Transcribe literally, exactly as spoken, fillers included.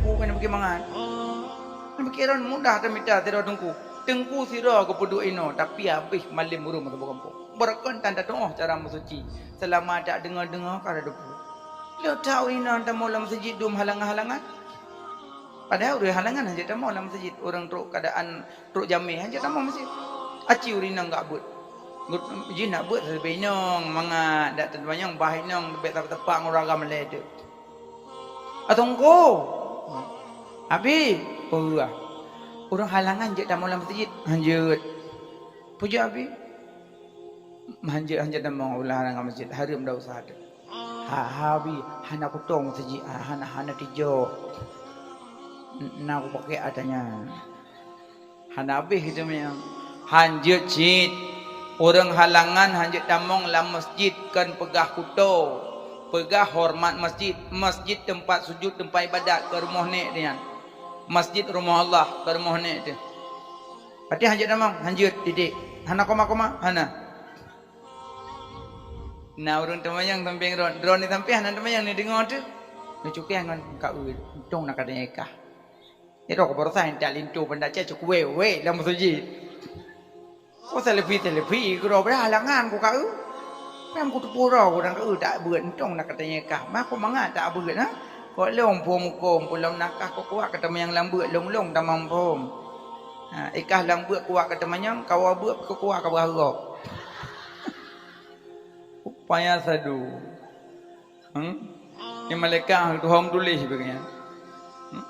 Bukan bagi mangat. Pikiran mudah tamita sidroe teungku. Teungku sidroe geupeuduek inoe, tapi habéh malem ureueng meusaboh gampông. Beureukan tan tatuoh cara meusuci. Selama tak deungoe-deungoe ka rada peue. Lheueh that ureueng inong tamong lam meuseujid dum halangan-halangan. Padahai ureueng halangan hanjeuet tamong lam meuseujid, ureueng trok keuadaan trok jamé hanjeuet tamong meuseujid. Aci ureueng inong gak beuet. Jih nak beuet sabe inong mangat dak teumanyong bah inong bek teupeu-teupeu ngon ureueng agam lé teuk. Ateueh ko. Abi, peue? Ureueng halangan jeuet tamong lam meuseujid? Hanjeuet. Peue jeuet Abi? Hanjeuet, hanjeuet tamong ulah halangan meuseujid, hareuem dak usah teuh. Ha, ha Abi, hana kutong meuseujid, ha, hana, hana tijok. N-, na kupakek atra nyan. Hana habéh geuteumanyong. Hanjeuet cit. Ureueng halangan hanjeuet tamong lam meuseujid kon peugah kuto. Peugah horeumat meuseujid. Meuseujid teumpat sujud, teumpat ibadat keu rumoh nek teuh nyan. Meuseujid rumoh Allah keu rumoh nek teuh. Patéh hanjeuet tamong, hanjeuet titik. Hana koma-koma, hana. Na ureueng teumanyong sampéng droen, droen di sampéng hana teumanyong, neudeungoe teuh. Neucukéh ngon kaeu, untông na katanya kah. Nyoe ka baroesa intat linto Banda Aceh cok wéh-wéh lam meuseujid. Ko selfie-selfie keudroe beudah halangan ku kaeu. Nyang kuteupeue droe ku dan kaeu tak beuet, untông na katanya kah. Mah ku mangat tak beuet, ha? Kok lôn phom hukôm, peulom nakah kok kuat ka teumanyong lam beuet, lôn-lôn tamong phom. Ha, ikah lam beuet kuat ka teumanyong, kawa beuet kok kuat ka beuharok. Upaya sadu. Hmm? Ni malaikat Tuhan tuléh bagi nyan. Hmm?